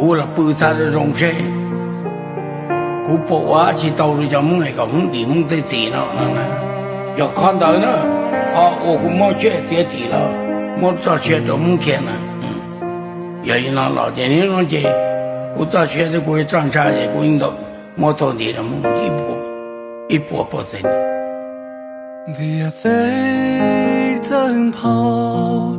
Kuv los pw txhaj zoo zoo seb kuv puas ua tsis tau rau cov Hmoob es kom Hmoob dim Hmoob tej txim no no na. Yog qhov ntawd na, ho ua kuv mob siab txiav txim los muab txoj sia rau Hmoob kiag na. Yog li no los ces nim no ces kuv txoj sia thiab kuv txoj ntsha ces kuv yeej muab tuaj nti rau Hmoob ib puas pawg xeem. Ntiaj teb txawj nphau,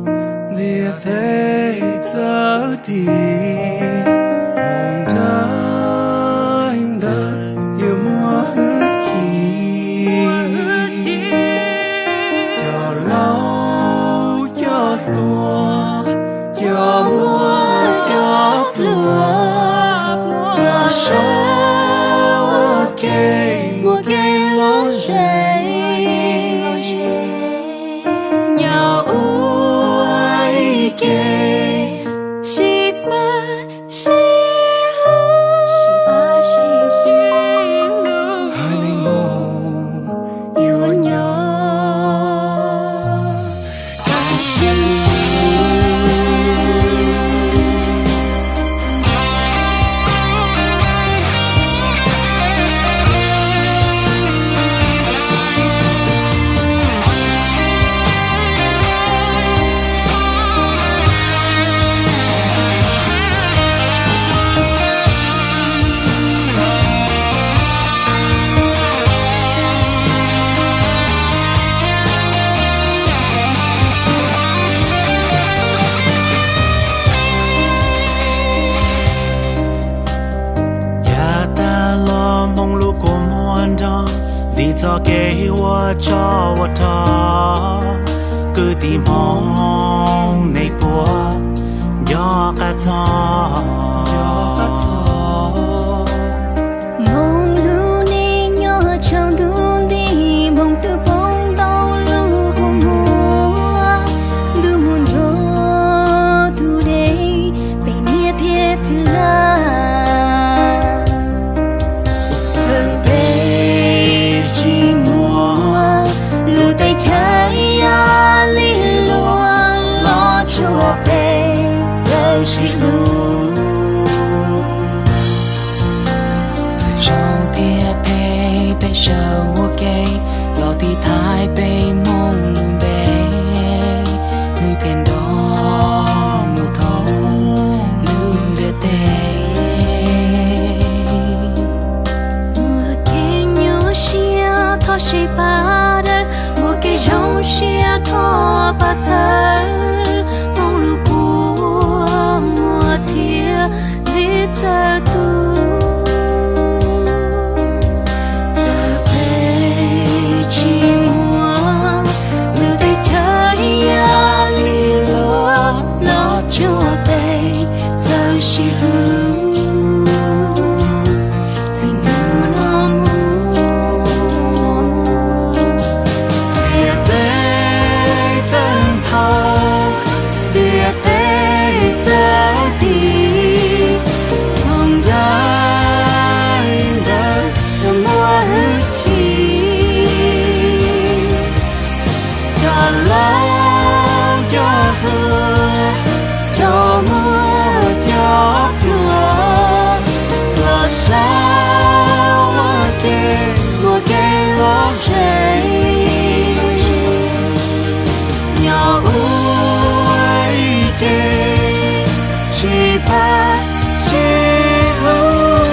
ntiaj teb txawj dim, mus nraim ntawd yuav muaj hwj chim. Cov laus cov hluas, cov muaj cov pluag, los sawv ua ke muaj kev lom zem, nyob ua ib ke sib pab sib hlub, haiv neeg Hmoob yuav nyob tau siab lug. Yav tag los Hmoob lub kua muag nrog, vim txoj kev ua tsov ua rog, kwv tij Hmoob nej puas nco qab txog? Hmoob lub neej nyob tshav ntuj nti, Hmoob twb poob ntau lub qhov muag, ntuj mus nrog tus dej, peb niam thiab txiv lawm. Txawm peb tsis muaj lub teb chaws, yam li luag los tsuas peb txawj sib hlub. Txawm zoo tias peb, peb sawv ua ke los tiv thaiv peb Hmoob lub npe, nws thiaj nrog mus thoob lub ntiaj teb. Muaj kev nyuaj siab thov seb pab dawb, muaj kev zoo siab thov pab txhawb, Hmoob lub kua muag thiaj li txawj tu. Txawm peb tsis muaj lub teb chaws, yam li luag los tsuas peb txawj sib hlub. Txij hnub no mus, ntiaj teb txawj nphau, ntiaj teb txawj dim, mus nraim ntawd yuav muaj hwj chim. Cov laus cov hluas, cov muaj cov pluag, los sawv ua ke muaj kev lom zem, nyob ua ib ke sib pab sib hlub,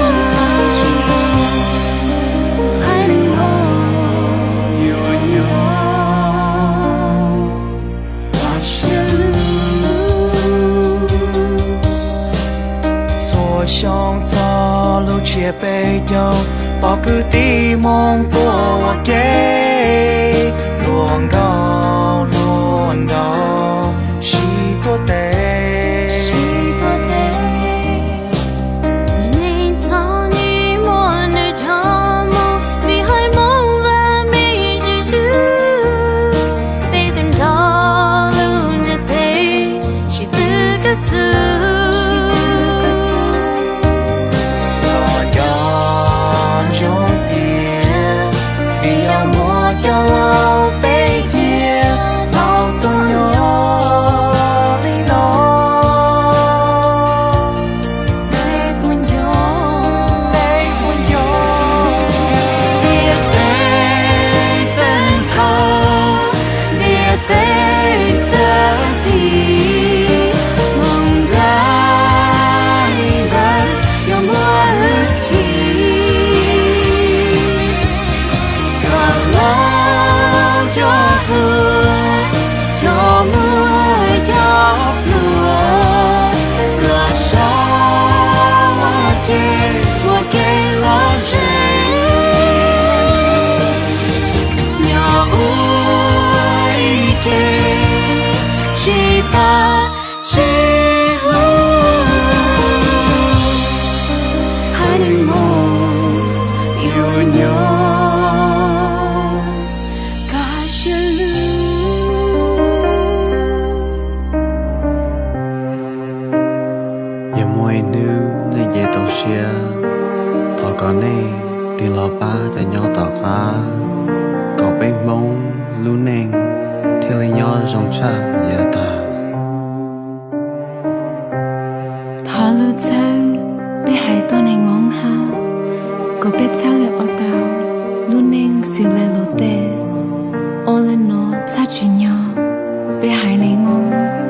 haiv neeg Hmoob yuav nyob tau siab lug. Txhua xyoo txog lub tsiab peb caug, pom kwv tij Hmoob tuaj ua ke, hluas nkauj hluas nraug sib tuav tes. Neeg txom nyem muaj nws txoj hmoo, vim haiv Hmoob vam meej zwm zwm, peb twb nrog lub ntiaj teb sib tw kawg txug. Los nco ntsoov tias vim yog muaj cov laus peb yeej Pab tsis hlub, haiv neeg Hmoob yuav nyob kaj siab lug. Yog muaj ib hnub nej nce tau siab, thov kom nej tig los pab cov nyob tom qab, kom peb Hmoob lub neej thiaj li nyob zoo tshaj yav tag. Thov lug txhawb peb haiv tuab neeg Hmoob hab, kom peb txhaj le ua tau lub neej xws le luag tej, ua le nuav txhaj tsis nyob peb haiv neeg Hmoob.